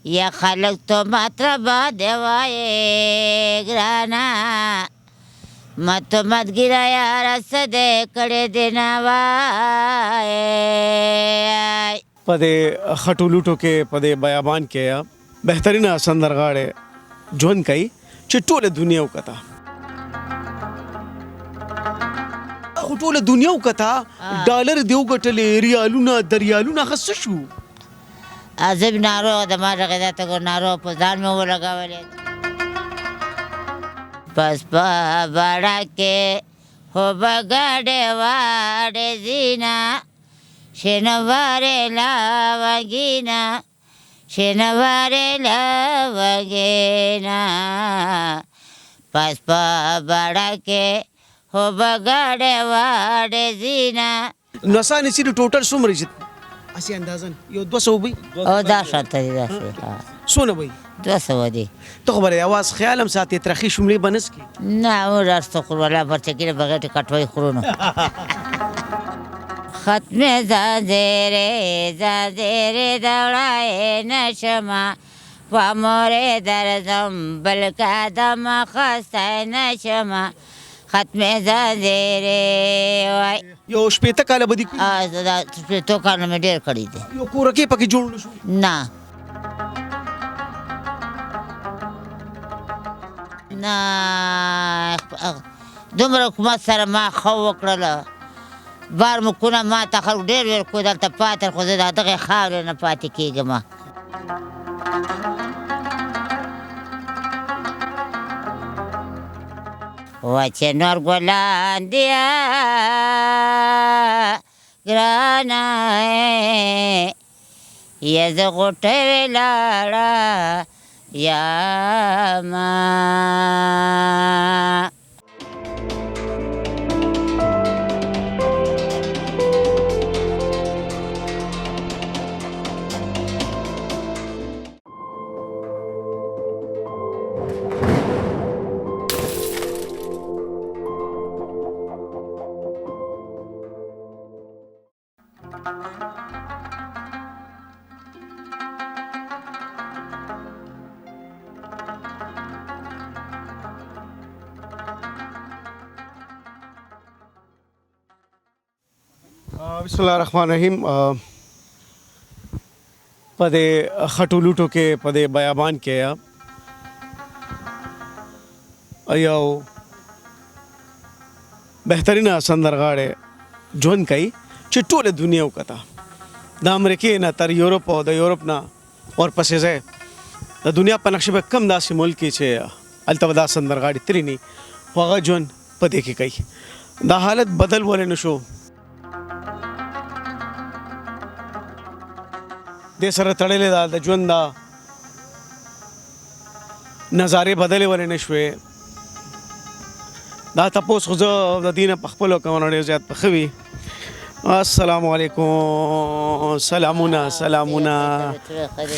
یا خلک تو ماتره باندې وایې ګرانه، مت مت ګیره یاره څه دې کړي دي نه وایې. په دې خټو لوټو کې، په دې بیابان کې بهترینه سندرغاړی ژوند کوي چې ټوله دنیا وکته، خو ټوله دنیا وکته، ډالر دې وګټلې، ریالونه دریالونه، هغه څه شو؟ زه ناروغ د ما غذا ته ناروغ په ځان مې ولګولې. پس په بړه کې خو به ګډې واډې ځینه، شینوارې لاوګینه، شینوارې لاوګینه، پس په بړه کې خو به ګډې واډې ځینه. نسانې چې ټوټل څومره چې هسې اندازن یو 200 وي؟ او دا شاته دي داسې څونه وي؟ 200 دي. ته خو به اواز خیال هم ساتې، ترخې شملې به نه څکې؟ نه، موږ هر څه خورو، الله پرچکې بغیر ټکټوی خورو. نو ختمې زنځیرې زنځیرې دوړای نه شمه، په مورې درځم بل قدم اخیستی نه شمه، ختمې زنځیرې وای. یو 60 کاله به دې کړي؟ دا 60 کاله مې ډېر کړي دي. یو کورکۍ پکې جوړ نه شو؟ نه نه، دومره حکومت سره ما ښه وکړله، بار مکونه ما ته خلک ډېر ویل کو دلته پاتې، خو زه د دغې خاورې نه پاتې کېږم. وچې نور ګلان دي ګرانه، یه زه غوټۍ ولاړه یا ما. بسم الله الرحمن الرحیم. په دې خټو لوټو کې، په دې بیابان کې یو بهترینه سندرغاړی ژوند کوي چې ټوله دنیا وکته، د امریکې نه تر یورپ او د یورپ نه ورپسې ځای د دنیا په نقشه به کم داسې ملک کې چې هلته به دا سندرغاړي تللي نه، خو هغه ژوند په دې کې کوي. دا حالت بدل ولې نه شو؟ دې سره تړلې ده د ژوند دا نظارې بدلې ولې نه شوې؟ دا تپوس خو زه د دې نه په خپلو کوم، ډېر زیات په ښه وي. السلام علیکم. سلامونه سلامونه،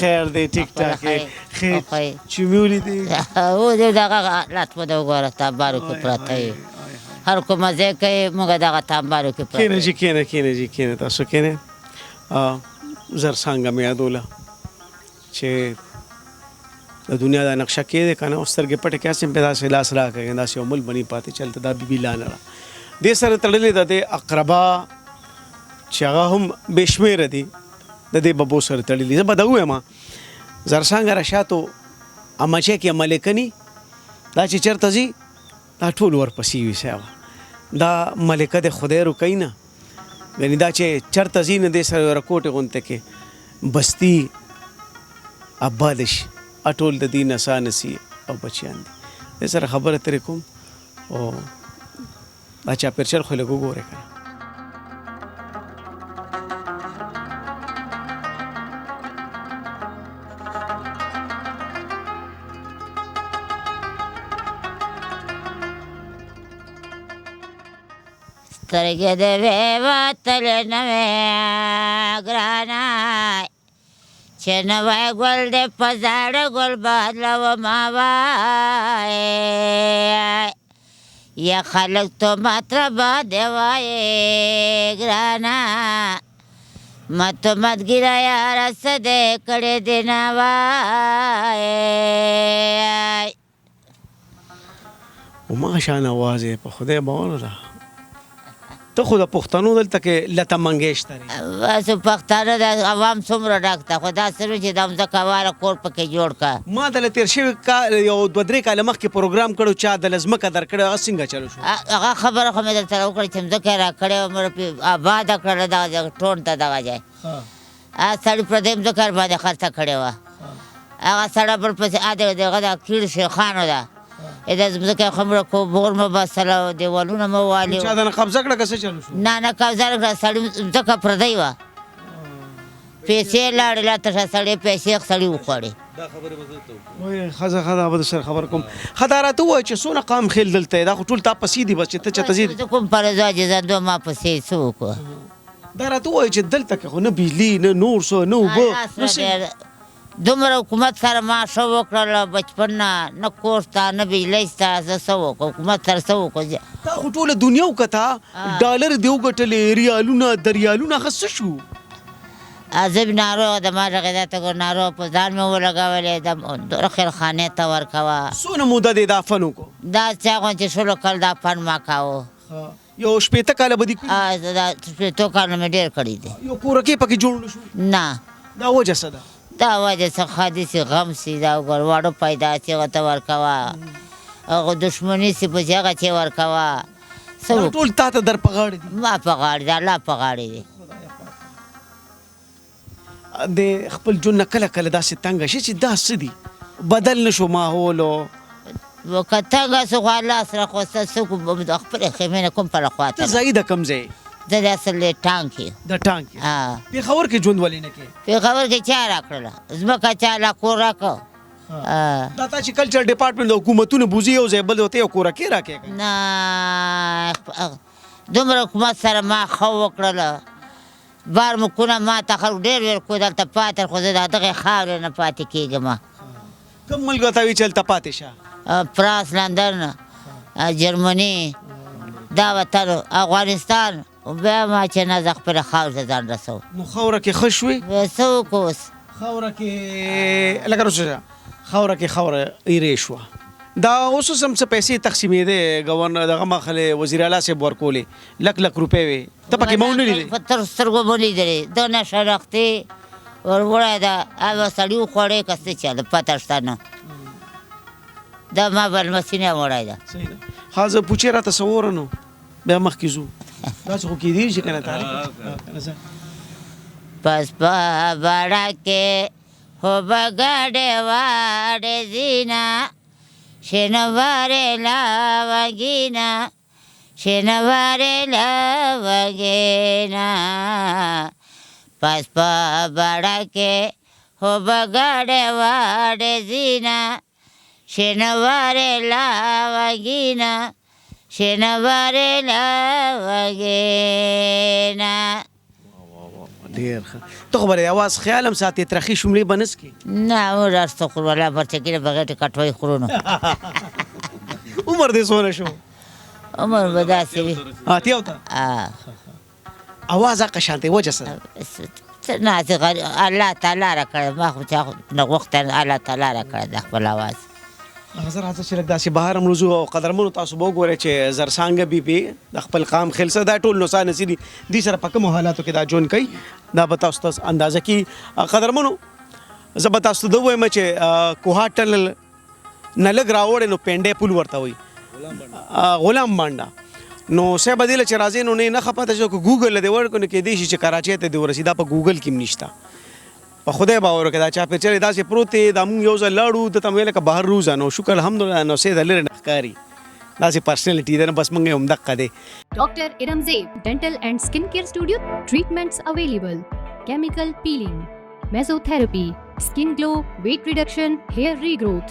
خیر دی؟ ټیک ټاک خیر چې مې ولیدې؟ او دغه حالت مو ده وګوره، تامبارو کې پراته یو، هر کومه ځای کوي موږ دغه تامبارو کې پراته. کښېنه جي، کښېنه کښېنه جي، کښېنه تاسو کښېنئ. زرڅانګه مې یادوله چې د دنیا دا نقشه کې دی که نه، سترګې پټې کړې، هسې مې داسې لاس راکړی، داسې یو ملک به نه پاتې چې هلته دا بیبي لا نه ده. دې سره تړلې ده دې اقربا چې هغه هم بې شمېره دي، د دې ببو سره تړلي. زه به دا ووایم، زرڅانګه رشاتو امچې کې ملکه ني، دا چې چېرته ځي دا ټول ورپسې وي. صاحبه دا ملکه د خدای روکوي نه، یعنې دا چې چېرته ځي نه دې سره یو رکوټې غونته کې بستي آباد شي، ټول د دې نسا نسي او بچیان دي. دې سره خبره ترې کوم او دا چاپېرچل خو لږ وګورئ که نه. سترګې دې وې وتلې نه وې ګرانه، چې نوی ګل دې په زاړه ګل بدلوم وایې، یا خلک تو ماتره باندې وایې ګرانه، مت مت ګیره یاره څه دی کړی دې نه وایې. هماغه شان اواز یې په خدای باور ده. ته خو د پښتنو دلته کې لتا منګیشتر یې. بس پښتانه د عوام څومره ډک ده، خو دا څه چې دا مځکه واره کور پکې جوړ که. ما د تېر شوي کال یو دوه درې کاله مخکې پروګرام کړو، چا د ځمکه درکړې، هغه څنګه چلو شو؟ هغه خبره خو مې درته وکړه چې مځکه یې راکړې وه، مړه پرې اباده کړله دغه ځای ټون ته دغه ځای. هغه سړي پردۍ مځکه ورباندې خرڅه کړې وه. هغه سړی بل پسې دغه د کیړ شیخانو ده، دا ځمکه خو مړه کو بور مو باسله، دیوالونه مو والي. چا دنه قبضه کړه که څه چلو شو؟ نه نه قبضه نه کړه، سړي ځمکه پردۍ وه، پیسې لاړې لا تشه سړی پیسې سړي وخوړې. دا خبرې به زه ته وکړم. وای ښځه ښه به سره خبر کوم. ښه دا راته ووایه چې څونه قام خېل دلته دی، دا خو ټول تا پسې دي، بس چې ته چېرته ځې. زه کوم پرځا چې ځان دوه ما پسې څه وکړو. دا راته ووایه چې دلته کې خو نه بجلي، نه نور څه، نه اوبه، نه څه. دومره حکومت سره ما ښه وکړله بچپن نه، نه کور شته نه بجلۍ شته، زه څه وکړم حکومت سره څه وکړم؟ تا خو ټوله دنیا وکته، ډالر دې وګټلې، ریالونه دریالونه، هغه څه شو؟ زه به ناروغه د ما غذا ته ګور ناروغ په ځان مې ولګولې، د دومره خیرخانې ته ورکوه. څونه موده دې دا فن وکړو؟ دا چا غوندې چې شلو کال دا فن ما کاوه. یو 60 کاله به دې کړي؟ دا 60 کاله مې ډېر کړي دي. یو کورکۍ پکې جوړ نه شو؟ نه. دا وجه څه ده؟ دا وجه څه ښادي سي، غم سي، دا وګوره واړه پیدا سي هغه ته ورکوه، هغه دښمني سي پسې هغه چې ورکوه. څه دا ټول تا ته در په غاړې دي؟ ما په غاړې دي، الله په غاړې دي. د خپل ژوند نه کله کله داسې تنګه شي چې دا څه دي، بدل نه شو ماحول او که تنګه شو خو الله سره خو څه څوک د خپلې خیمې نه کوم پر خوا ته ځای د کوم ځای؟ زه د اصل د ټانک یم. د ټانک یې؟ پېښور کې ژوند ولې نه کوې؟ پېښور کې چا راکړله ځمکه، چا لا کور راکړ. دا تا چې کلچر ډپارټمنټ د حکومتونو بوځي یو ځای بل ته یو کورکۍ راکړې که؟ نه، دومره حکومت سره ما ښه وکړله، بار مکونه ما ته خلک ډېر ویل کو دلته پاتې، خو زه د دغې خاورې نه پاتې کېږم. کوم ملک ته وي چې هلته پاتې شه؟ فرانس، لندن، جرمني، دا وطن افغانستان. بیا ما چې نه زه خپله خاورې ته ځان رسوم. نو خاوره کې ښه شوې؟ بیا څه وکړو اوس؟ خاوره کې لکه وروسته خاوره کې خاوره ایرې شوه. دا اوس اوس هم څه پیسې تقسیمېدې، ګورنر دغه مخلې وزیر اعلی صاحب ورکولې، لک لک روپۍ وې، ته پکې ما ونه لیدې؟ په تر سترګو مو لیدلې، ده نه شناختې ور وړی ده، هغه سړي وخوړې که څه چل پته شته نه، دا ما بلمسي نه وړی ده. صحیح ده. ښه زه پوچې راته څه وره نو بیا مخکې ځو، داسې خو کېدی شي که نه طارق؟ پس په بړه کې خو به ګډې واډې ځینه، شینوارې لاوګینه، شینوارې لاوګینه، پس په بړه کې خو به ګډې واډې ځینه، شینوارې لاوګینه، شینوارې لاوګینه. ډېر ښه. ته خو به د اواز خیال هم ساتې، ترخې شملې به نه څکې؟ نه، عمر هر څه خورو، الله برچکې نه بغیر کټوۍ خورو نو. عمر دې څونه شو؟ عمر به داسې وي. اتیا ته؟ اواز هغه شان دی، وجه څه ده؟ څه نه، څه غریب الله تعالی راکړی، ما خو چا نه غوښته، الله تعالی راکړی د خپل اواز. زه راځه چې لږ داسې بهر هم وځو. او قدرمنو تاسو به وګورئ چې زرڅانګه بي بي د خپل قام خېل سره دا ټول نوسان نصیب دي، دوی سره په کومو حالاتو کې دا ژوند کوي، دا به تاسو ته اندازه کړي. قدرمنو زه به تاسو ته ووایم چې کوهاټ ټنل نه لږ راوړی نو پینډی پول ورته وایي، غلام بانډه. نو صاحب دې له چې راځې نو نه ښه پته شو، که ګوګل له دې ورکړو نو کېدای شي چې کراچۍ ته دې ورسي، دا په ګوګل کې هم نشته. په خدای باور وکړه دا چاپېرچاړې داسې پروت دی، دا مونږ یو ځل لاړو، ده ته مې ویل که بهر روزه، نو شکر الحمدلله نو سید لرې نه ښکاري، داسې پرسنالټي ده، نو بس مونږ یې همدقه دی. Doctor Iram Zeb dental and skin care studio, treatments available, chemical peeling, mesotherapy, skin glow, weight reduction, hair regrowth,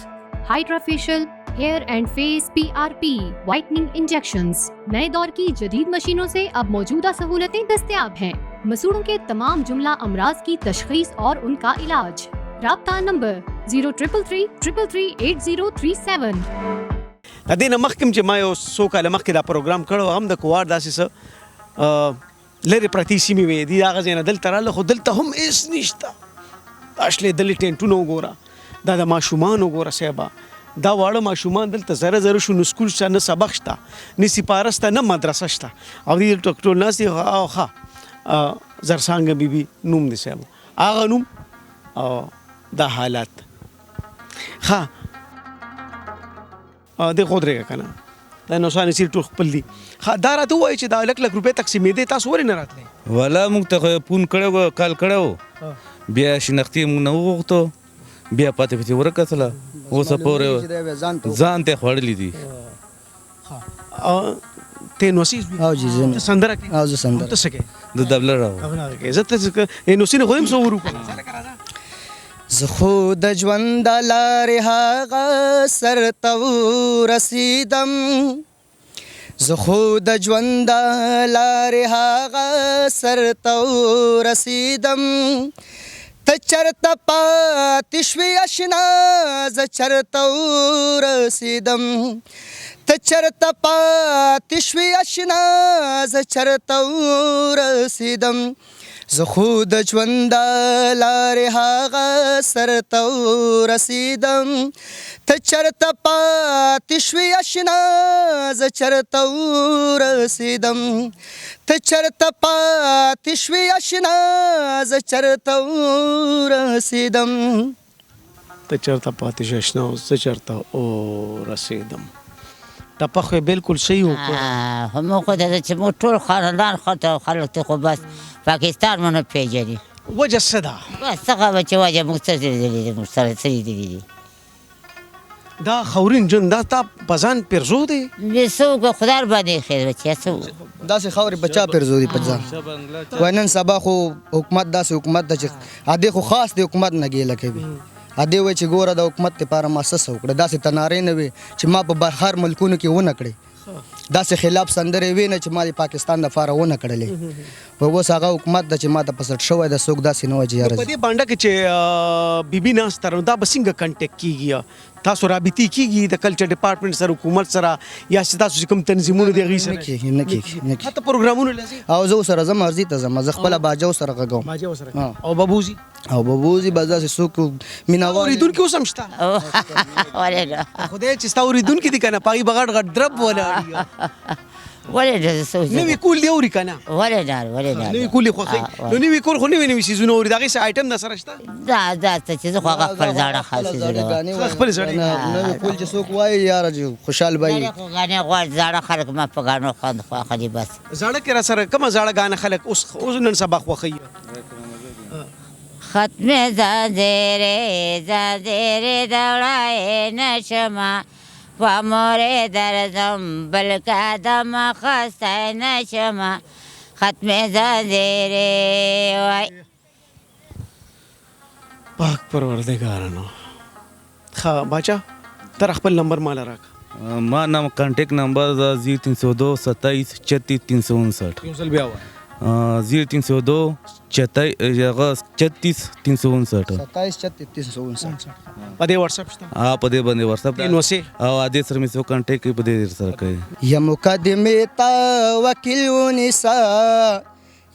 hydrafacial, hair and face PRP, whitening injections. नए दौर की जदीद मशीनों से अब मौजूदा सहूलतें दस्तयाब हैं। मसूड़ों के तमाम जुमला अमराज की तशखीस और उनका इलाज। राब्ता नंबर 0333 333 8037. د دې نه مخکې هم چې ما یو څو کاله مخکې دا پروګرام کړی و، هم د کوهاټ داسې څه لرې پرتې سیمې وې، دي هغه ځای نه دلته راغله، خو دلته هم هېڅ نشته. دا شلېدلې ټینټونه وګوره، دا د ماشومانو وګوره صاحبه، دا واړه ماشومان دلته زره زره شو، نو سکول شته، نه سبق شته، نه سپاره شته، نه مدرسه شته، او دوی دلته ټول ناست دي. او ښه زرڅانګه بیبي نوم دی صاحب، هغه نوم او دا حالات. ښه دې خو ودرېږه که نه، دا نوسان سیر ټول خپل دي. ښه دا راته ووایه چې دا لک لک روپۍ تقسیمېدې، تاسو ولې نه راتلئ؟ والا موږ ته خو یې فون کړی و، کال کړی و، بیا شنختې موږ نه وغوښتو، بیا پاتې پسې ورکه سله، اوسه پورې ځان ته یې خوړلي دي. ته نوسي زوی؟ او جی، زه ته سندره کوې؟ او زه سندره. ته څه کوې؟ د دبله راوړم. دبله کوې. زه ته څه کوې؟ نوسي نه خو هم څه ورو کړه. زه خو د ژوند د لارې هغه سر ته ورسېدم، زه خو د ژوند د لارې هغه سر ته ورسېدم، ته چرته پاتې شوې اشنا، زه چرته ورسېدم، ته چرته پاتې شوې اشنا، زه چرته ورسېدم، زه خو د ژوند د لارې هغه سر ته ورسېدم، ته چرته پاتې شوې اشنا، زه چرته ورسېدم، ته چرته پاتې شوې اشنا، زه چرته ورسېدم. ته چرته پاتې شوې اشنا، زه چرته ورسېدم. ټپه خو یې بالکل صحیح وکړه. موږ خو د چې موږ ټول خاندان خلک خلک ته خو بس پاکستان مو نه پېژني. وجه څه ده؟ بس څه خبره چې وجه موږ څه لیدلي دي، موږ سره څه لیدلي دي. دا خاورین ژوند دا تا په ځان پیرزو دی؟ بې څه وکړه، خدای باندې خیر بچیا څه وکړو. داسې خاورې په چا پیرزو دي په ځان؟ وای نن سبا خو حکومت داسې حکومت ده چې ادې خو خاص د حکومت نه ګیله کوي، ادې وایي چې ګوره د حکومت لپاره ما څه څه وکړه، داسې تنارې نه وي چې ما په بهر ملکونو کې ونه کړې، داسې خلاف سندرې وي نه چې ما د پاکستان دپاره ونه کړلې. اوس هغه حکومت ده چې ما ته په څټ شوی ده، څوک داسې نه وایي چې یاره په دې بانډه کې چې بیبي ناسته ده، نو دا به څنګه کنټیکټ کېږي؟ تاسو رابطې کېږي د کلچر ډپارټمنټ سره، حکومت سره، یا چې تاسو چې کوم تنظیمونه دي هغې سره؟ نه کېږي، نه کېږي، نه کېږي. حتی پروګرامونه لري؟ او زه ورسره ځم، ارزي ته ځم، زه خپله باجه ورسره غږوم. باجه ورسره کوې. او بابوزي؟ او بابوزي به داسې څوک مینهوال اورېدونکي اوس هم شته؟ ولې نه؟ خدای چې ستا اورېدونکي دي که نه، په هغې به غټ غټ درب ولاړ وي. ولې نه؟ څه وشي؟ نوي کول دي اوري که نه؟ ولې نه، ولې نه؟ نوي کول یې خوښوي. نو نوي کول خو نوي نوي څیزونه اوري، د هغې څه آیټم در سره شته؟ دا دا څه چې زه خو هغه خپل زاړه خاص څیزونه وایم. خپل زاړه. نوي کول چې څوک وایي یاره چې خوشحال به وي. زاړه خو ګانې غواړي، زاړه خلک ما په ګانو خوند اخلي بس. زاړه کې را سره کومه زاړه ګانه خلک اوس نن سبا خوښوي؟ ختم زنځیرې زنځیرې دوړای نشمه، په مورې درځم بل قدم اخیستی نشمه، ختم زنځیرې وای. پاک پروردګار نو. ښه باچا، تر خپل نمبر ماله راکړه. ما نام کانټیکټ نمبر ده 0302 27 36 359. یو ځل بیا وایه. 0302 36 359. 27 36 359. په دې واتساپ شته؟ ها، په دې باندې واتساپ دې نو سي. او دې سره مې څو کانټیکټ کوي، په دې سره کوي. یا مقدمې ته وکیل ونیسه،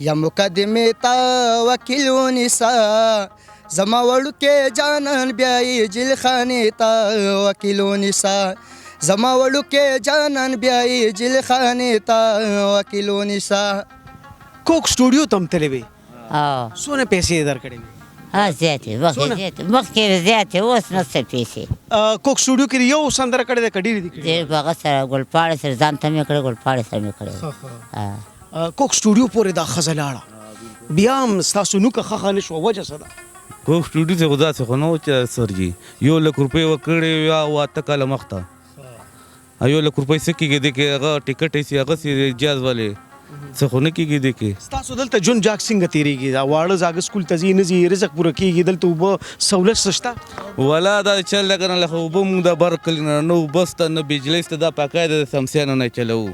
یا مقدمې ته وکیل ونیسه، زما وړوکی جانان بیا یې جیلخانې ته وکیل ونیسه، زما وړوکی جانان بیا یې جیلخانې ته وکیل ونیسه. کوک سټوډیو ته هم تللی وې؟ څونه پیسې یې درکړې وې؟ ها، زیاتې، مخکې زیاتې، مخکې زیاتې، اوس نه څه پیسې. کوک سټوډیو کې یو سندره کړې ده که ډېرې دي کړې؟ ډېر په هغه سره ګلپاڼې سره ځان ته مې کړې، ګلپاڼې سره مې کړې. کوک سټوډیو پورې دا ښځه لاړه، بیا هم ستاسو نوکه ښخه نه شوه، وجه څه ده؟ کوک سټوډیو ته خو داسې خو نه و چې سر جي 1 لک روپۍ ورکړې وې او 8 کاله مخته. 1 لک روپۍ څه کېږي؟ دې کې هغه ټیکټ ایسي، هغه سي جاز والې څه خو نه کېږي دې کې. ستاسو دلته ژوند جاک څنګه تېرېږي؟ دا واړه زاږه سکول ته ځي نه ځي، رزق پوره کېږي؟ دلته اوبه سهولت څه شته؟ ولا دا چل ده که نه، لکه اوبه موږ د بر کلي نه، نه اوبه شته نه بجلۍ شته، دا پاکه ده د سمسیانو نه چلوو.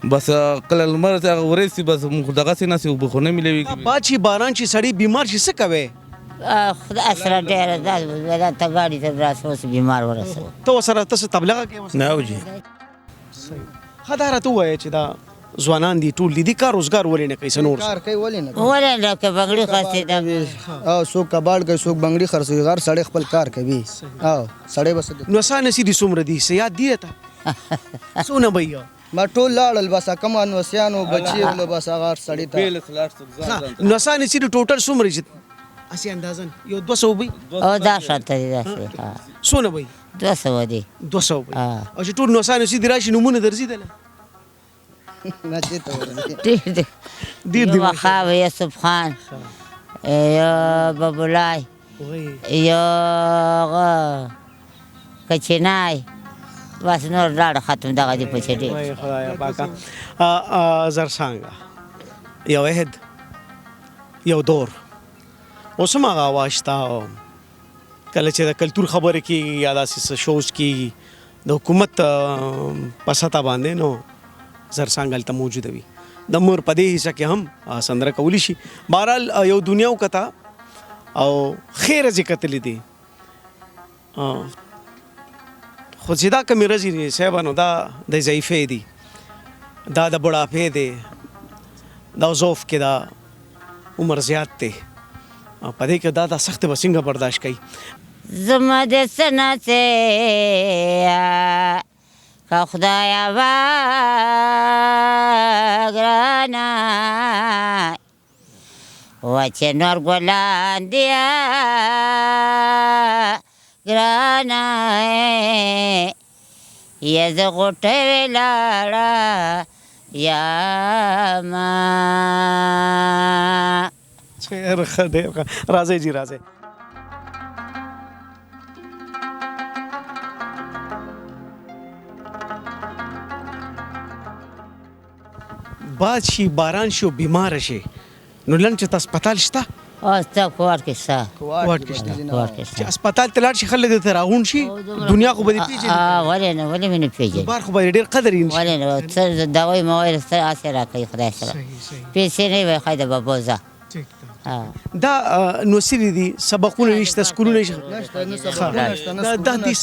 بس کله لمر چې هغه ورځ شي، بس موږ خو دغسې نه شي، اوبه خو نه میلاویږي. دا باد شي، باران شي، سړی بیمار شي، څه کوې؟ خدای سره ډېره ده، دا ته ګاډي ته راسه، اوس بیمار ورسوه. ته ورسره ته څه تبلغه کوې ورسره؟ نه وجي. ښه، دا راته ووایه چې دا ځوانان دي ټول دي، دي کار روزګار ولې نه کوي؟ څه نور کار کوي ولې نه کوي؟ ولې نه کوي؟ بنګړي خرڅوي دا. او څوک کباړ کوي، څوک بنګړي خرڅوي، هر سړی خپل کار کوي. او سړی بس نو سا نسی دي څومره دي، څه یاد دي راته؟ څونه به یې؟ ما ټول لاړل بس، کوم انوسیانو بچي ول بس هغه هر سړی ته. نو سا نسی دي ټوټل څومره چې هسې اندازن یو 200 به؟ او دا شانته دي داسې. څونه به؟ 200 دي. 200 به. او چې ټول نوسا نسی دي راشي نومونه درځي دله؟ نه چې ته ورځي ډېر دي، ډېر دي. یو وخاو، یوسف خان، یو ببولای، یو هغه کچینای، بس نور لاړ ختم دغه دي پسې ډېر. وای خدای پاکه. زرڅانګه یو عهد یو دور اوس هم هغه اواز شته. کله چې د کلتور خبرې کېږي یا داسې څه شوز کېږي د حکومت په سطح باندې، نو زرڅانګه هلته موجوده وي. د مور په دې حصه کې هم سندره کولی شي. بهرحال یو دنیا وکته او ښې ورځې کتلې دي، خو چې دا کمې ورځې دي صاحبه، نو دا د ضعیفې دي، دا د بوډاپې دی، دا ضعف کې دا عمر زیات دی، په دې کې دا دا سختې به څنګه برداشت کوي؟ زما د څه نه څه که خدایه وا ګرانه وه چې نور ګلان دي ګرانه یې زه غوټۍ ولاړه یا ما. ډېر ښه، ډېر ښه. راځئ جي راځئ. باد شي، باران شي او بیماره شي، نو لنډ چې هسپتال شته؟ ستا کوارټ کې شته. کوارټ کې شته. کوارټ کې شته. چې هسپتال ته لاړ شي خلک دې ته راغونډ شي، دنیا خو به دې پېژني. ولې نه، ولې مې نه پېژني؟ بار خو به دې ډېر قدر یې. ولې نه، څه دوایي موایي څه هسې راکوي خدای سره. پیسې نه وي خدای د به بوځه. دا نوسري دي، سبقونه نشته، سکولونه نشته. دا دې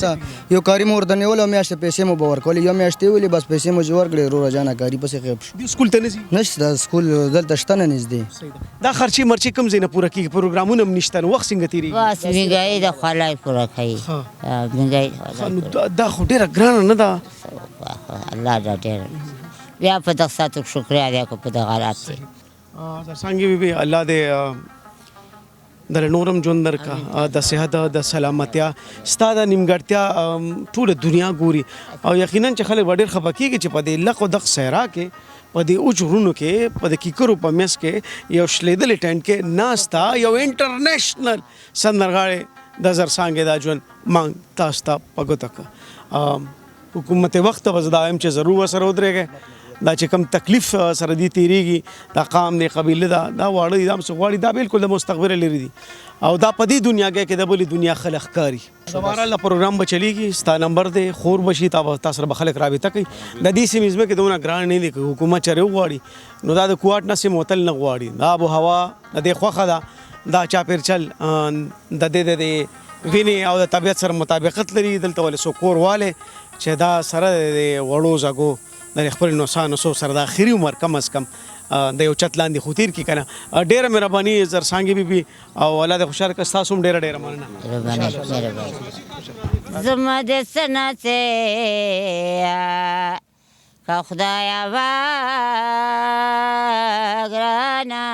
یو کاري مو ورته نیولی، میاشتې پیسې مو به ورکولې، یو میاشت یې ولې بس پیسې مو چې ورکړې وروره جانه کاري پسې غیب شو. دې سکول ته نه ځي؟ نشته سکول دلته شته نه نږدې. دا خرچې مرچې کوم ځای نه پوره کېږي؟ پروګرامونه هم نشته، نو وخت څنګه تېرېږي؟ بس مهنګایي د خولای پوره کوي. مهنګایي دا خو ډېره ګرانه نه ده؟ الله دا ډېره بیا په دغه ساتو شکریه ادا کړو په دغه حالات کې. زرڅانګې بي بي الله دې در نورم ژوند درکړه، د صحت د سلامتیا. ستا د نیمګړتیا ټوله دنیا ګوري، او یقینا چې خلک به ډېر خفه کېږي چې په دې لق او دق صحرا کې، په دې اوچ غرونو کې، په دې کیکرو په منځ کې یو شلېدلې ټینټ کې ناسته یو انټرنیشنل سندرغاړی د زرڅانګې دا ژوند موږ تاسو ته په ګوته کړه. حکومت وخت ته به زه دا وایم چې ضرور ورسره ودرېږئ. دا چې کوم تکلیف سره دی تیریږي، دا قام دی، قبیله ده، دا واړه دي، دا هم څه غواړي، دا بالکل د مستقبل لري دي، او دا په دې دنیا کې د بلې دنیا خلک ښکاري. بهرحال دا پروګرام به چلیږي، ستا نمبر دی، خور به شي، تا سره به خلک رابطه کوي. د دې سیمې ځمکې دومره ګران نه دي که حکومت چېرې وغواړي، نو دا د کوهاټ نه سیمه هوتل نه غواړي. دا آب و هوا د دې خوښه ده، دا چاپېرچل د دې د دې وینې او د طبیعت سره مطابقت لري. دلته ولې څوک کور والی چې دا سره د وړو زګو د خپل نوسا نوسو سره د اخري عمر کم از کم د یو چت لاندې خو تېر کړي که نه. ډېره مهرباني زرڅانګې بي بي، او الله دې خوشحاله کړه. ستاسو هم ډېره ډېره مننه. مهرباني، مهرباني. زما د څه نه څه که خدایه وا ګرانه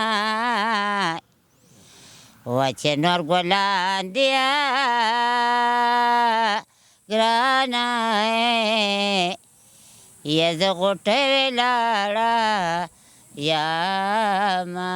وه چې نور ګلان دي ګرانه یې زه غوټۍ ولاړه یا ما.